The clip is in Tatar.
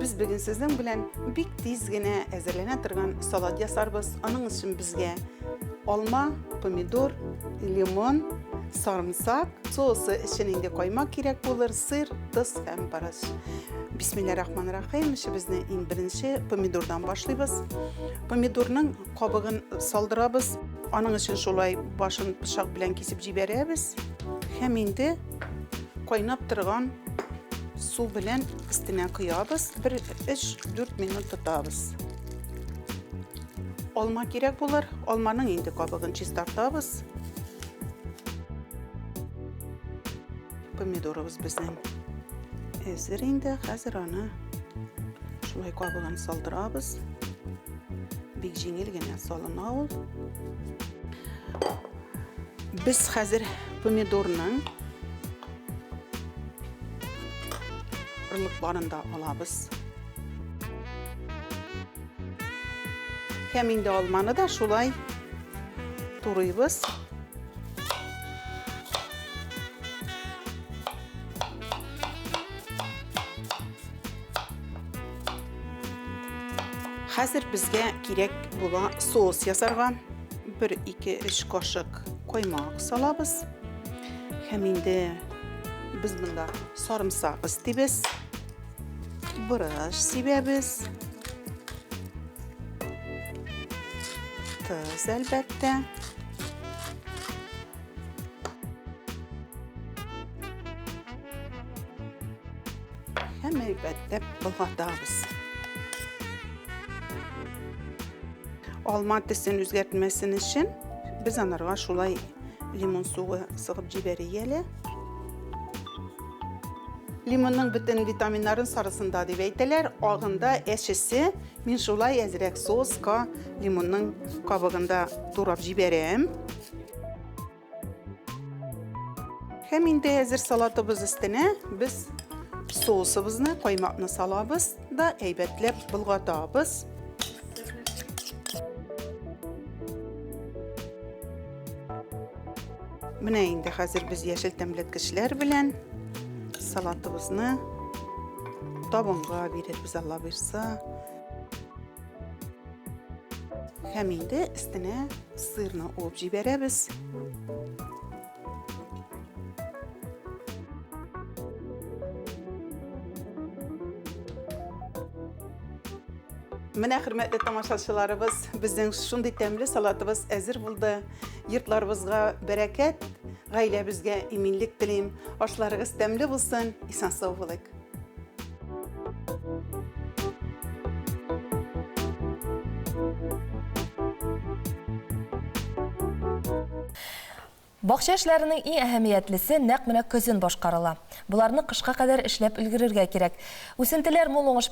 Без бүген сезнең белән бик тиз генә әзерләнә торган салат ясарбыз. Аның өчен безгә алма, помидор, лимон, сарымсак, соусы өчен инде каймак кирәк булыр, сыр, тоз һәм борыч. Бисмилла рахман рахим. Эшебезне иң беренче помидордан башлыйбыз. Помидорның кабыгын салдырабыз. Аның өчен шулай башын пычак белән кисеп җибәрәбез. Һәм инде кайнап торган су белән өстенә коябыз. Бер 3-4 минут тотабыз. Алма кирәк булыр. Алманың инде кабыгын чистартабыз. Помидорыбыз безнең әзер инде. Хәзер аны шулай кабыгын салдырабыз. Бик җиңел генә салына ул. Без хәзер помидорның орлыкларын да алабыз. Һәм инде алманы да шулай турыйбыз. Хәзер безгә кирәк була соус ясарга. 1, 2, 3 кашык каймак салабыз. Һәм инде без монда сарымсак өстибез. Борыч сибәбез. Тоз, әлбәттә. Һәм әлбәттә болгатабыз. Алма төсен үзгәртмәсен өчен без анарга шулай лимон суы сыгып җибәрик әле. Лимонның бөтен витаминнарын сарысында дип әйтәләр, агында әчесе. Мин шулай әзрәк соуска лимонның кабыгында турап җибәрәм. Һәм инде әзер салатыбыз өстенә без соусыбызны, каймакны салабыз да әйбәтләп болгатабыз. Менә инде хәзер без яшел тәмләткечләр белән салатыбызны табынга бирербез, Алла боерса. Һәм инде өстенә сырны уып җибәрәбез. Менә, хөрмәтле тамашачыларыбыз, безнең шундый тәмле салатыбыз әзер булды. Йортларыбызга бәрәкәт, гаиләбезгә иминлек телим. Ашларыгыз тәмле булсын, исән-сау булыйк. Бакча эшләренең иң әһәмиятлесе нәкъ менә көзен башкарыла. Боларны кышка кадәр эшләп өлгерергә кирәк. Үсентеләр мул уңыш.